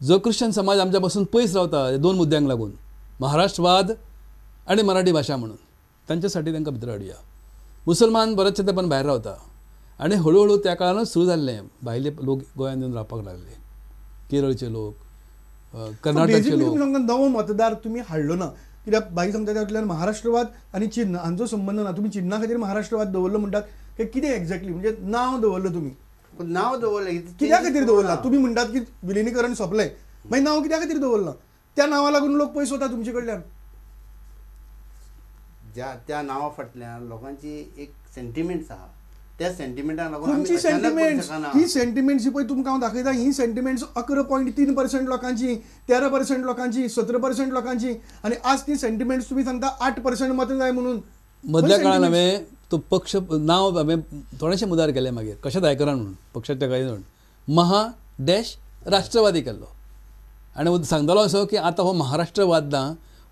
जो क्रिश्चन समाज आमच्या पासून पयस रावता दोन मुद्द्यांक लागून, महाराष्ट्रवाद आनी मराठी भाशा म्हणून, तांच्यासाठी तांकां भितर हाडुया. मुसलमान बरेचशे तेंपान भायर रावता आनी हळू हळू त्या काळानूच सुरू जाल्लें भायले लोक गोंयांत येवन रावपाक लागले, केरळचे लोक, कर्नाटकचे लोक. नवो मतदार तुमी हाडलो ना कित्याक भाई सांगता त्यातल्यान महाराष्ट्रवाद आनी चिन्ह हांचो संबंद ना. तुमी चिन्हा खातीर महाराष्ट्रवाद दवरलो म्हणटात की कितें एक्झॅक्टली म्हणजे नांव दवरलो तुमी, नांव दवरलें कित्या खातीर दवरलां? तुमी म्हणटात की विलिनीकरण सोंपलें, मागीर नांव कित्या खातीर दवरलां? त्या नांवा लागून लोक पयस वता तुमचे कडल्यान. ज्या त्या नांवा फाटल्यान लोकांची एक सेंटिमेंट्स आहा, त्या सेंटिमेंटाक लागून खंयची सेंटिमेंट्स? ही सेंटिमेंट्स ही पळय तुमकां हांव दाखयता, ही सेंटिमेंट्स 11.3% लोकांची, 13% लोकांची, 17% लोकांची, आनी आज ती सेंटिमेंट्स तुमी सांगता 8% मतां जाय म्हणून. मदल्या काळान हांवें तो पक्ष नांव हांवें थोडेशें मुदार केलें मागीर कशें दायकरान म्हणून पक्षाच्या काय म्हणून महा डॅश राष्ट्रवादी केल्लो आनी सांगतालो असो की आतां हो महाराष्ट्रवाद ना,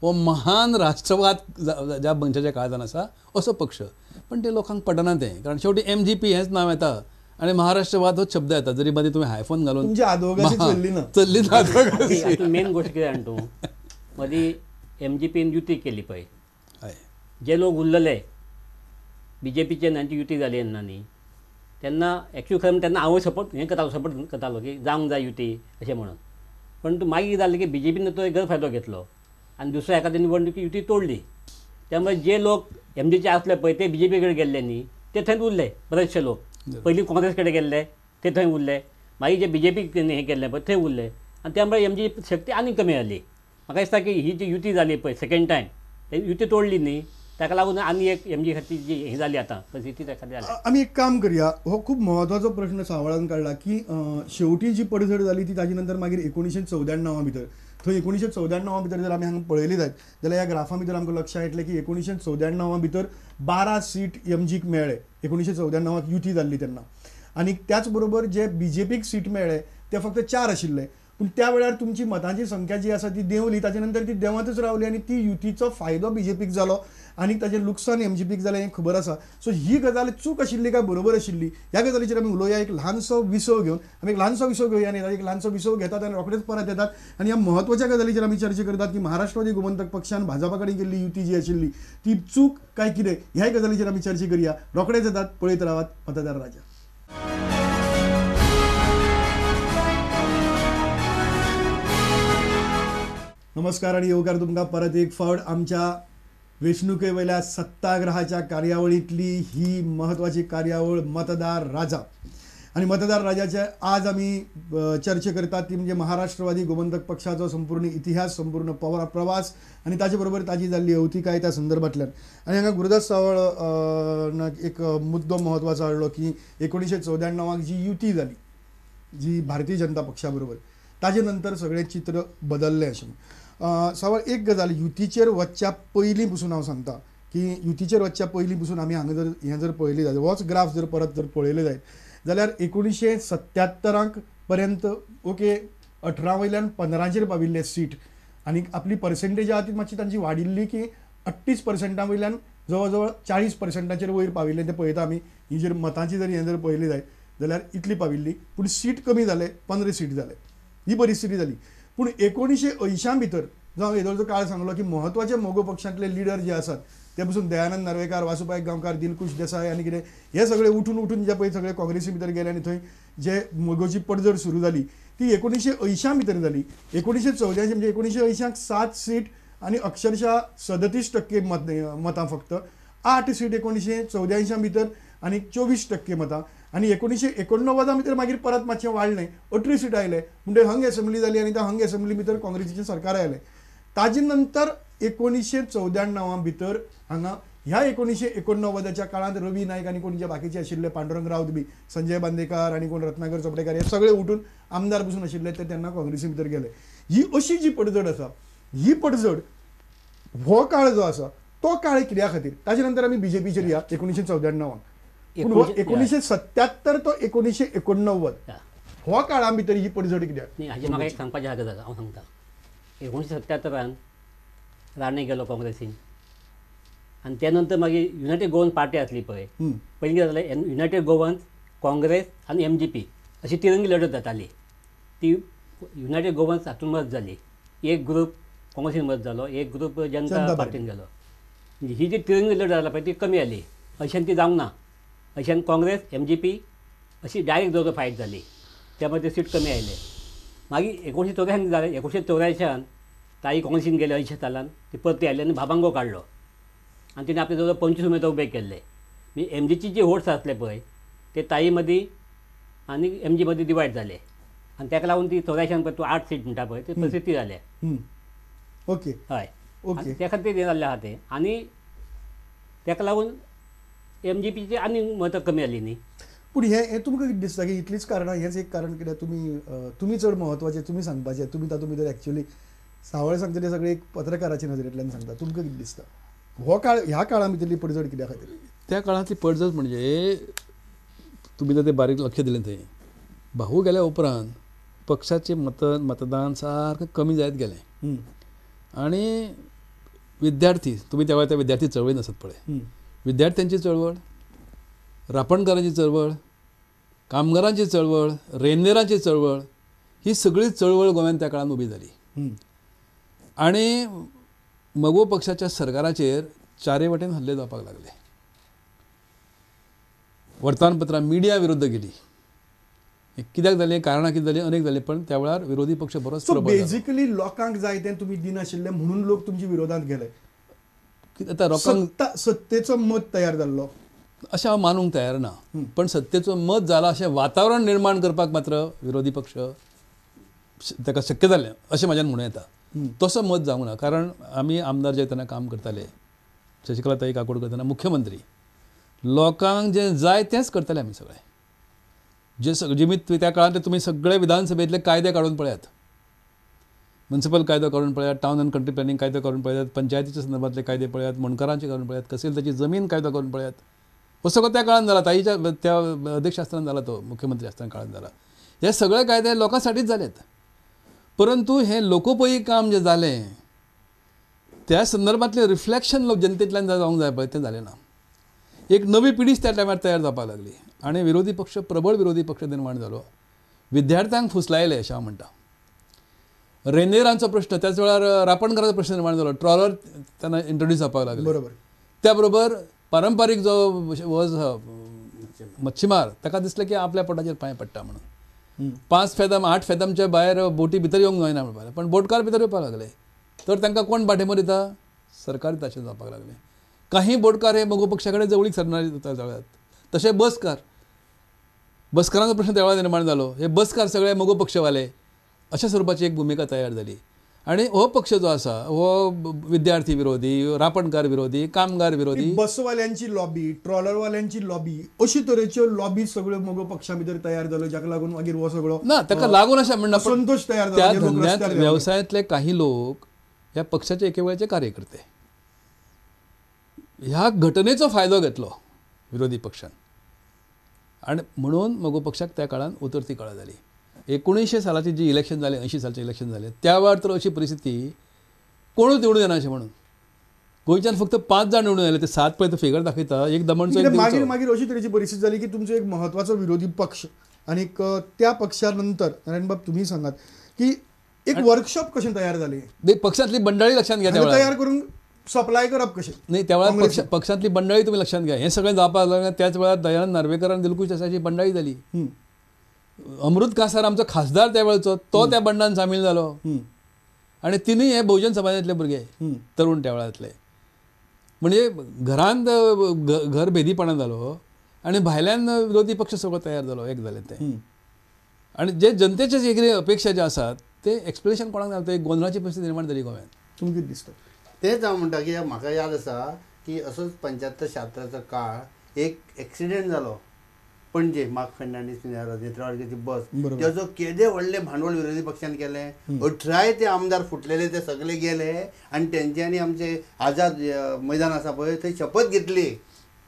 हो महान राष्ट्रवाद ज्या मनशाच्या काळजान आसा असो पक्ष. पण ते लोकांक पडना तें, कारण शेवटी MGP हेंच नांव येता आनी महाराष्ट्रवाद हो शब्द येता. जरी मदीं तुमी हायफोन घालून चल्ली ना, चल्ली ना. मेन गोश्ट कितें जाणा तूं, मदीं MGPन युती केली पळय, जे लोक उरलेले BJPचे तांची युती जाली तेन्ना न्ही, तेन्ना एक्चुअली खरें तेन्ना हांवूय सपोर्ट हें करतालो, सपोर्ट करतालो की जावंक जाय युती अशें म्हणून. पण मागीर जालें की BJPन तो एक गैरफायदो घेतलो आनी दुसऱ्या एका निवडणुकी युती तोडली. त्यामुळे जे लोक MGचे आसले पळय ते BJP कडेन गेल्ले न्ही, ते थंयच उरले. बरेचशे लोक पयलीं काँग्रेस कडेन गेल्ले ते थंय उरले, मागीर जे BJP हें केल्लें पळय थंय उरले आनी त्यामुळे MG शक्ती आनी कमी जाली. म्हाका दिसता की ही जी युती जाली पळय सेकंड टायम, युती तोडली न्ही, ताका लागून आनी एक MG खातीर जी हें जाली आतां परिस्थिती त्या खातीर जाली. आमी एक काम करया, हो खूब म्हत्वाचो प्रश्न सावळान काडला की शेवटी जी पडझड जाली ती ताजे नंतर मागीर 1994 भितर, थंय 1994 भितर जर आमी हांगा पळयली जायत जाल्यार ह्या ग्राफा भितर आमकां लक्षांत येतलें की 1994 भितर 12 सीट MGक मेळ्ळे, 1994 युती जाल्ली तेन्ना, आनी त्याच बरोबर जे BJPक सीट मेळ्ळे ते फक्त 4 आशिल्ले. पूण त्या वेळार तुमची मतांची संख्या जी आसा ती देंवली, ताजे नंतर ती देंवतच रावली आनी ती युतीचो फायदो BJPक जालो आनी ताजें लुकसाण MGPक जालें हें खबर आसा. सो ही गजाल चूक आशिल्ली काय बरोबर आशिल्ली ह्या गजालीचेर आमी उलोवया. एक ल्हानसो विसव घेवन आमी एक ल्हानसो विसव घेवया आनी एक ल्हानसो विसव घेतात आनी रोखडेच परत येतात आनी ह्या म्हत्वाच्या गजालीचेर आमी चर्चा करतात की महाराष्ट्रवादी गोमंतक पक्षान भाजपा कडेन केल्ली युती जी आशिल्ली ती चूक काय कितें ह्याय गजालीचेर आमी चर्चा करया. रोखडेच येतात, पळयत रावात मतदार राजा. नमस्कार आणि येवकार तुमकां परत एक फावट आमच्या वेंचणुके वयल्या सत्ताग्रहाच्या कार्यावळींतली ही म्हत्वाची कार्यावळ मतदार राजा. आनी मतदार राजाचे आज आमी चर्चा करतात ती म्हणजे महाराष्ट्रवादी गोमंतक पक्षाचो संपूर्ण इतिहास, संपूर्ण प्रवास आनी ताजे बरोबर ताजी जाल्ली अवतिकाय त्या संदर्भांतल्यान. आनी हांगा गुरुदास सावळ एक मुद्दो म्हत्वाचो हाडलो की 1994 जी युती जाली जी भारतीय जनता पक्षा बरोबर, ताजे नंतर सगळें चित्र बदललें अशें. सावळ, एक गजाल युतीचेर वचच्या पयलीं पसून हांव सांगता की युतीचेर वचच्या पयलीं पसून आमी हांगा जर हें जर पळयलें जायत, होच ग्राफ जर परत जर पळयले जायत जाल्यार 1977 पर्यंत ओके 18 वयल्यान 15चेर पाविल्ले सीट आनी आपली पर्सेंटेज आहा ती मातशी तांची वाडिल्ली की 38% वयल्यान जवळ जवळ 40%चेर वयर पाविल्ले तें पळयता आमी. ही जर मतांची जर हें जर पळयली जायत जाल्यार इतली पाविल्ली, पूण सीट कमी जाले, 15 सीट जाले, ही परिस्थिती जाली. पूण 1980 भितर जो हांव येदोळचो काळ सांगलो की म्हत्वाचे मगो पक्षांतले लिडर जे आसात ते पसून दयानंद नार्वेकार, वासू पायक गांवकार, दिलकुश देसाय आनी कितें हे सगळे उठून उठून जे पळय सगळे काँग्रेसी भितर गेले आनी थंय जे मगोची पडझड सुरू जाली ती 1980 भितर जाली. 1984 म्हणजे 1980 7 सीट आनी अक्षरशः 37% मतां, फक्त 8 सीट 1984 भितर आनी 24% मतां. आनी 1989 भितर मागीर परत मातशें वाडलें, 18 सीट आयले, म्हणटकीर हंग एसेंब्ली जाली आनी त्या हंग एसेंब्ली भितर काँग्रेसीचें सरकार आयलें. ताजे नंतर 1994 भितर हांगा ह्या 1989च्या काळांत रवी नायक आनी कोण जे बाकीचे आशिल्ले, पांडुरंग राऊत बी, संजय बांदेकार आनी कोण रत्नाकर चोपडेकार, हे सगळे उठून आमदार पसून आशिल्ले ते तेन्ना काँग्रेसी भितर गेले. ही अशी जी पडझड आसा, ही पडझड हो काळ जो आसा तो काळ कित्या खातीर, ताजे नंतर आमी BJPचेर या 1994, पूण 1977 तो 1989 हो काळा भितर ही पडझड कित्याक? हाजेर म्हाका एक सांगपाचें आहा गजाल हांव सांगता. 1977 राणे गेलो काँग्रेसीन आनी त्या नंतर मागीर युनायटेड गोवन पार्टी आसली पळय, पयलीं कितें जालें, युनायटेड गोवन्स, काँग्रेस आनी MGP अशी तिरंगी लढत जाताली. ती युनायटेड गोवन्स हातूंत मत जाली, एक ग्रूप काँग्रेसीन मत जालो, एक ग्रूप जनता पार्टीन गेलो. ही जी तिरंगी लढत जाला पळय ती कमी जाली, अशें ती जावंक ना. अशें काँग्रेस MGP अशी डायरेक्ट जवळ फायट जाली, त्या मुळे सीट कमी आयले. मागीर 1984 जालें, 1984 ताई काँग्रेसीन गेले 80 सालान, ती परती आयली आनी भाबांगो काडलो आनी तिणें आपले जवळ 25 उमेदवार उबे केल्ले. म्हणजे MGची जे वोट्स आसले पळय ते ताई मदीं आनी MG मदीं डिवायड जाले आनी ताका लागून ती 84 पळय तूं 8 सीट म्हणटा पळय ते परिस्थिती जाल्या. ओके, हय, ओके, त्या खातीर हें जाल्लें आहा तें. आनी ताका लागून MGPची आनी मतां कमी जाली न्ही. पूण हें तुमकां कितें दिसता की इतलींच कारणां, हेंच एक कारण कित्याक तुमी तुमी चड म्हत्वाचें तुमी सांगपाचें, तुमी तातूंत भितर एक्चुअली सावळ सांगता तें सगळें एक पत्रकाराच्या नजरेंतल्यान सांगता, तुमकां कितें दिसता हो काळ, ह्या काळा भितरली पडझड कित्या खातीर? त्या काळांतली पडझड म्हणजे तुमी जर तें बारीक लक्ष दिलें थंय भाऊ गेल्या उपरांत पक्षाचें मतदान सारकें कमी जायत गेलें. आनी विद्यार्थी, तुमी त्या वेळार त्या विद्यार्थी चळवळीन आसत पळय, विद्यार्थ्यांची चळवळ, रापणकारांची चळवळ, कामगारांची चळवळ, रेंदेरांची चळवळ, ही सगळी चळवळ गोव्यान त्या काळान उबी जाली. आनी मगो पक्षाच्या सरकाराचेर चारे वटेन हल्ले जावपाक लागले. वर्तमानपत्रां मिडिया विरुद्ध गेली. कित्याक जालें, कारणां कितें जालीं, अनेक जालीं, पण त्या वेळार विरोधी पक्ष बरोच प्रबळ जालो. बेजिकली लोकांक जाय तें तुमी दिनाशिल्लें म्हणून लोक तुमच्या विरोधांत गेले. आतां लोकांक सत्तेचो मत तयार जाल्लो अशें हांव मानूंक तयार ना, पण सत्तेचो मत जाला अशें वातावरण निर्माण करपाक मात्र विरोधी पक्ष ताका शक्य जालें अशें म्हाज्यान म्हणूं येता. तसो मत जावंक ना, कारण आमी आमदार जे तेन्ना काम करताले, शशिकला ताई काकोडकर तेन्ना मुख्यमंत्री, लोकांक जें जाय तेंच करताले आमी सगळे. जे सगळे त्या काळांत तुमी सगळे विधानसभेंतले कायदे काडून पळयात, म्युनिसिपल कायदो काडून पळयात, टावन अँड कंट्री प्लॅनिंग कायदो काडून पळयात, पंचायतीच्या संदर्भातले कायदे पळयात, मुंडकारांचे काडून पळयात, कसेल ताची जमीन कायदो काडून पळयात. हो सगळो त्या काळान जाला, ताईच्या त्या अध्यक्ष आसतना जाला, तो मुख्यमंत्री आसतना काळान जाला. हे सगळे कायदे लोकांसाठीच जालेत, परंतु हें लोकोपयोगी काम जें जालें त्या संदर्भातलें रिफ्लेक्शन लोक जनतेंतल्यान जावंक जाय पळय तें जालें ना. एक नवी पिढीच त्या टायमार तयार जावपाक लागली आनी विरोधी पक्ष, प्रबळ विरोधी पक्ष निर्माण जालो. विद्यार्थ्यांक फुसलायले अशें हांव म्हणटा. रेंदेरांचो प्रश्न, त्याच वेळार रापणकाराचो प्रश्न निर्माण जालो, ट्रॉलर तेन्ना इंट्रोड्यूस जावपाक लागले. बरोबर. त्या बरोबर पारंपारीक जो वज मच्छीमार ताका दिसलें की आपल्या पोटाचेर पांय पडटा म्हणून 5 फेदम 8 फेदमच्या भायर बोटी भितर येवंक जायना म्हणपाक, पण बोटकार भितर येवपाक लागले. तर तांकां कोण बाटेमोर दिता? सरकार दिता अशें जावपाक लागलें. काही बोटकार हे मगो पक्षा कडेन जवळीक सरणारे जाल्यात, तशें बसकार, बसकारांचो प्रश्न त्या वेळार निर्माण जालो. हे बसकार सगळे मगो पक्षवाले अशा स्वरुपाची एक भुमिका तयार जाली. आनी हो पक्ष जो आसा हो विद्यार्थी विरोधी, रापणकार विरोधी, कामगार विरोधी, बसवाल्यांची लॉबी, ट्रॉलरवाल्यांची लॉबी, अशी तरेच्यो लॉबी सगळ्यो मगो पक्षा भितर तयार जाल्यो, जाका लागून मागीर हो सगळो ना ताका लागून अशें म्हणना, संतोष तयार जालो. त्या धंद्यांत वेवसायांतले काही लोक ह्या पक्षाचे एके वेळाचे कार्यकर्ते ह्या घटनेचो फायदो घेतलो विरोधी पक्षान आनी म्हणून मगो पक्षाक त्या काळान उतरती कळा जाली. 1900 सालाची जी इलेक्शन जालें, 80 सालचें इलेक्शन जालें, त्या वेळार तर अशी परिस्थिती कोणूच निवडून येना अशें म्हणून गोंयच्यान फक्त 5 जाण निवडून आयले, ते 7 पळय तो फिगर दाखयता, एक दमणचो एक मागीर मागीर अशी तरेची परिस्थिती जाली की तुमचो एक म्हत्वाचो विरोधी पक्ष आनी त्या पक्षा नंतर नारायणबाब तुमी सांगात की एक वर्कशॉप कशें तयार जालें, पक्षांतली बंडाळी लक्षांत घ्या, तयार करून सप्लाय करप कशें नाही त्या वेळार पक्षांतली बंडाळी तुमी लक्षांत घ्या. हें सगळें जावपाक लागलें त्याच वेळार दयानंद नार्वेकर आनी दिलकुश देसायाची बंडाळी जाली. अमृत कासार आमचो खासदार त्या वेळचो तो त्या बंडान सामील जालो आनी तिनूय हे बहुजन समाजांतले भुरगे तरुण त्या वेळांतले, म्हणजे घरांत घर भेदीपणा जालो आनी भायल्यान विरोधी पक्ष सगळो तयार जालो, एक जालें तें. आनी जे जनतेचे जे कितें अपेक्षा जे आसात ते एक्सप्लेनेशन कोणाक जालें, एक गोंदळाची परिस्थिती निर्माण जाली गोव्यान. तुमकां कितें दिसता? तेच हांव म्हणटा की म्हाका याद आसा की असोच 75-76 काळ एक एक्सिडेंट जालो पणजे, मार्क फर्नांडीस नेत्रावळीची बस, तेजो केदे व्हडलें भांडवल विरोधी पक्षान केलें. 18 ते आमदार फुटलेले ते सगळे गेले आनी तेंच्यांनी आमचे आझाद मैदान आसा पळय थंय शपथ घेतली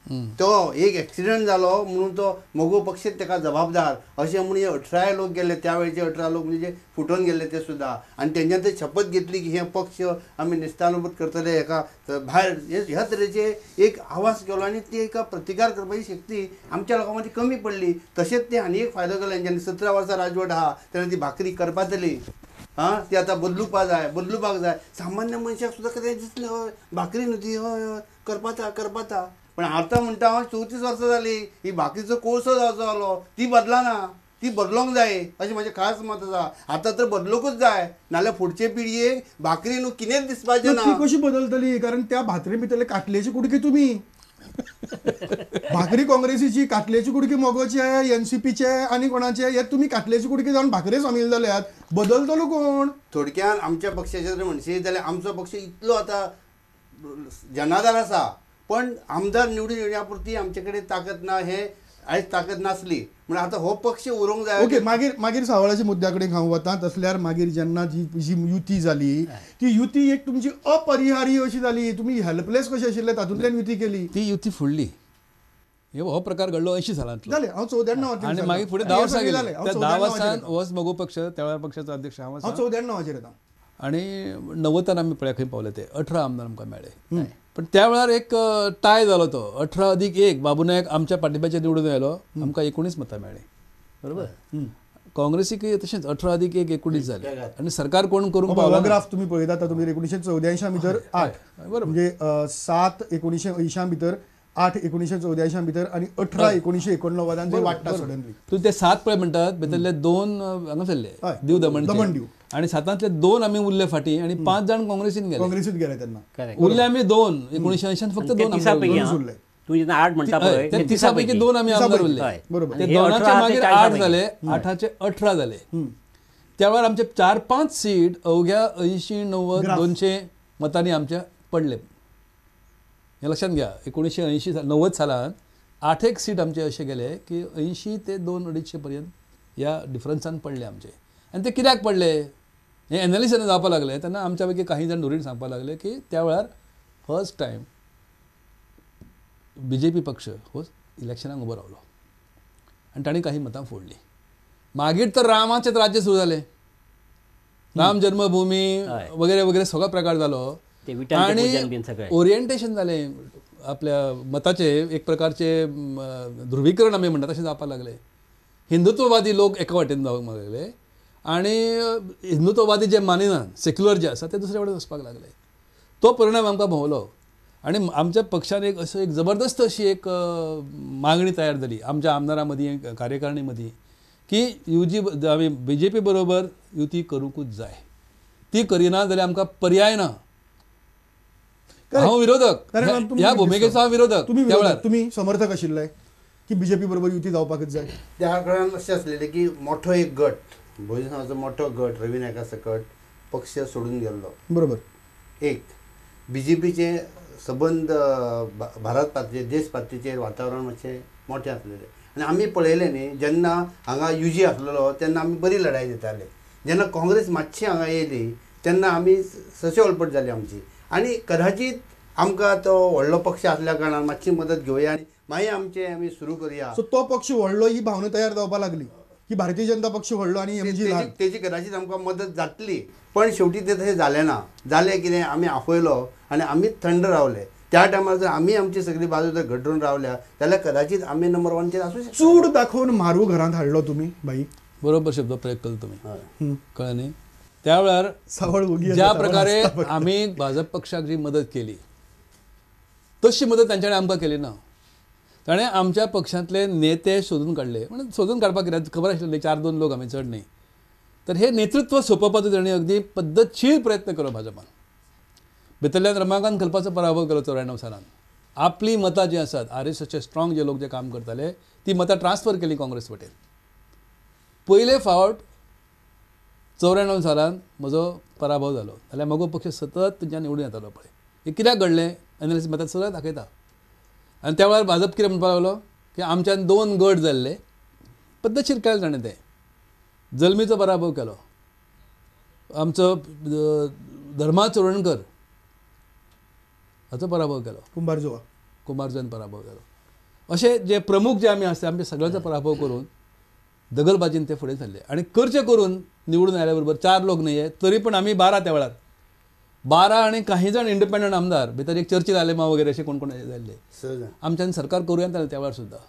तो एक एक्सिडंट जालो म्हणून तो मगो पक्ष ताका जबाबदार अशें म्हणून हे 18 लोक गेले त्या वेळचे 18 लोक म्हणजे फुटून गेले ते सुद्दां आनी तेंच्यान ते शपथ घेतली की हे पक्ष आमी निस्तानुभूत करतले हेका भायर ह्या तरेचे एक आवाज केलो आनी ते एका प्रतिकार करपाची शक्ती आमच्या लोकां मदीं कमी पडली. तशेंच ते आनी एक फायदो केलो तेंच्यांनी 17 वर्सां राजवट आहा तेन्ना ती भाकरी करपातली आं ती आतां बदलुपाक जाय बदलुपाक जाय. सामान्य मनशाक सुद्दां कितें दिसलें हय भाकरी न्हू ती हय हय करपाता करपाता. पण आतां म्हणटा हांव 34 वर्सां जालीं ही भाकरीचो कोळसो जावचो जालो ती बदलना ती बदलोंक जाय अशें म्हजें खास मत आसा. आतां तर बदलूंकूच जाय नाल्यार फुडचे पिळयेक भाकरी न्हू कितेंच दिसपाचें ना. ती कशी बदलतली कारण त्या भाकरी भितरले कातलेची कुडकी तुमी भाकरी काँग्रेसीची कातलेची कुडकी मगोचे एनसीपीचे आनी कोणाचे हे तुमी कातलेची कुडकी जावन भाकरे सामील जाल्यात बदलतलो कोण? थोडक्यान आमच्या पक्षाचें जर म्हणशी जाल्यार आमचो पक्ष इतलो आतां जनाधार आसा पण आमदार निवडून येवण्या पुरती आमचे कडेन ताकद ना हे आयज ताकद नासली म्हणून आतां हो पक्ष उरूंक जाय. ओके मागीर मागीर सावळाच्या मुद्द्या कडेन हांव वता तसल्यार मागीर जेन्ना जी जी युती जाली ती युती एक तुमची अपरिहार्य अशी जाली तुमी हेल्पलेस कशे आशिल्ले तातूंतल्यान युती केली ती युती फुडली. हो प्रकार घडलो 80 सालांतलो जालें हांव 94 आनी मागीर फुडें 10 वर्सां गेलीं त्या 10 वर्सां होच मगो पक्ष त्या वेळार पक्षाचो अध्यक्ष हांव आसा 94 येता आनी 90 आमी पळय खंय पावले ते 18 आमदार आमकां मेळ्ळे. पण त्या वेळार एक टाय जालो तो 18+1 बाबू नायक आमच्या पाठिंब्याचेर निवडून आयलो आमकां 19 मतां मेळ्ळीं बरोबर. काँग्रेसीकय तशेंच 18+1 19 जाले आनी सरकार कोण करूंक पावलो. ग्राफ तुमी पळयतात तातूंत 1984 भितर 8 बरोबर म्हणजे 7 1980 भितर 8 1984 भितर आनी 18 1989 जे वाडटा सडनली. तूं ते 7 पळय म्हणटात भितरले 2 हांगा सरले दीव दमण दीव आनी 7तांतले 2 आमी उरले फाटीं आनी 5 जाण काँग्रेसीन गेले काँग्रेसीत गेले तेन्ना उरले आमी 2 1980 फक्त 2 आमदार उरले. तूं जेन्ना 8 म्हणटा पळय त्या 30 पैकी 2 आमी आमदार उरले बरोबर. ते 2चे मागीर 8 जाले 8चे 18 जाले. त्या वेळार आमचे 4-5 सीट अवघ्या 80 90 200 मतांनी आमच्या पडले. हें लक्षांत घ्या 1980 90 सालान 8 सीट आमचे अशे गेले की 80 ते 200-250 पर्यंत ह्या डिफरन्सान पडले आमचे. आनी ते कित्याक पडले हें एनालिसिस जेन्ना जावपाक लागलें तेन्ना आमच्या पैकी काही जाण धुरीण सांगपाक लागले की त्या वेळार फर्स्ट टायम बीजेपी पक्ष हो इलेक्शनाक उबो रावलो आनी तांणी काही मतां फोडलीं. मागीर तर रामाचें राज्य सुरू जालें राम जन्मभूमी वगैरे वगैरे सगळो प्रकार जालो आनी ओरिएंटेशन जालें आपल्या मताचें एक प्रकारचें ध्रुवीकरण आमी म्हणटा तशें जावपाक लागलें. हिंदुत्ववादी लोक एका वाटेन जावंक लागले आनी हिंदुत्ववादी जे मानिनात सेक्युलर जे आसा ते दुसरे वटेन वचपाक लागले. तो परिणाम आमकां भोंवलो आनी आमच्या पक्षान एक असो एक जबरदस्त अशी एक मागणी तयार जाली आमच्या आमदारां मदीं कार्यकारिणी मदीं की युजी आमी बीजेपी बरोबर युती करूंकूच जाय ती करिना जाल्यार आमकां पर्याय ना. हांव विरोधक ह्या भुमिकेचो हांव विरोधक. तुमी समर्थक आशिल्ले की बीजेपी बरोबर युती जावपाकच जाय? त्या काळान अशें आसलेलें की मोठो एक गट बहुजन समाजाचो मोठो गट रवी नायका सकट पक्ष सोडून गेल्लो बरोबर. एक बीजेपीचें सबंद भारत पातळेचेर देश पातळेचेर वातावरण मातशें मोठें आसलेलें आनी आमी पळयलें न्ही जेन्ना हांगा युजी आसलेलो तेन्ना आमी बरी लढाई दिताले जेन्ना काँग्रेस मातशी हांगा येयली तेन्ना आमी सशे ओलपट जाली आमची आनी कदाचीत आमकां तो व्हडलो पक्ष आसल्या कारणान मातशी मदत घेवया आनी मागीर आमचें आमी सुरू करुया. सो तो पक्ष व्हडलो ही भावना तयार जावपाक लागली की भारतीय जनता पक्ष व्हडलो आनी एमजी तेजी कदाचीत आमकां मदत जातली पण शेवटी तें तशें जालें ना. जालें कितें आमी आफयलो आनी आमीच थंड रावले. त्या टायमार जर आमी आमची सगळी बाजू जर घटून रावल्या जाल्यार कदाचीत आमी नंबर 1चेर आसूं शकता. चूड दाखोवन म्हारू घरांत हाडलो तुमी बाई बरोबर शब्द प्रयोग केलो तुमी कळ्ळें न्ही. त्या वेळार ज्या प्रकारे आमी भाजप पक्षाक जी मदत केली तशी मदत तांच्यानी आमकां केली ना. ताणें आमच्या पक्षांतले नेते सोदून काडले म्हणजे सोदून काडपाक कित्याक खबर आशिल्लें 4-2 लोक आमी चड न्ही तर हे नेतृत्व सोंपोवपाचो ताणें अगदी पद्दतशीर प्रयत्न केलो भाजपान. भितरल्यान रमाकांत खलपाचो पराभव केलो 94 सालान. आपलीं मतां जीं आसात आरएसएसचे स्ट्रॉंग जे लोक जे काम करताले ती मतां ट्रान्सफर केली काँग्रेस वटेन. पयले फावट 94 सालान म्हजो पराभव जालो जाल्यार मगो पक्ष सतत थंयच्यान निवडून येतालो पळय. हें कित्याक घडलें एनालिसीस मतां सगळें दाखयता. आनी त्या वेळार भाजप कितें म्हणपाक लागलो की आमच्यान 2 गट जाल्ले पद्दतशीर केलें ताणें तें. जल्मीचो पराभव केलो आमचो धर्मा चोरणकर हाचो पराभव केलो कुंभारजुवा कुंभारजुव्यान पराभव केलो. अशे जे प्रमुख जे आमी आसता आमचे सगळ्यांचो पराभव करून दगलबाजीन ते फुडें सरले. आनी करचे करून निवडून आयल्या बरोबर 4 लोक न्ही तरी पण आमी 12 त्या वेळार 12 आनी काही जाण इंडिपेंडंट आमदार भितर एक चर्चिल आलेमा वगैरे असे कोण कोण जाल्ले, आमच्यान सरकार करूया त्या वेळार सुद्दां.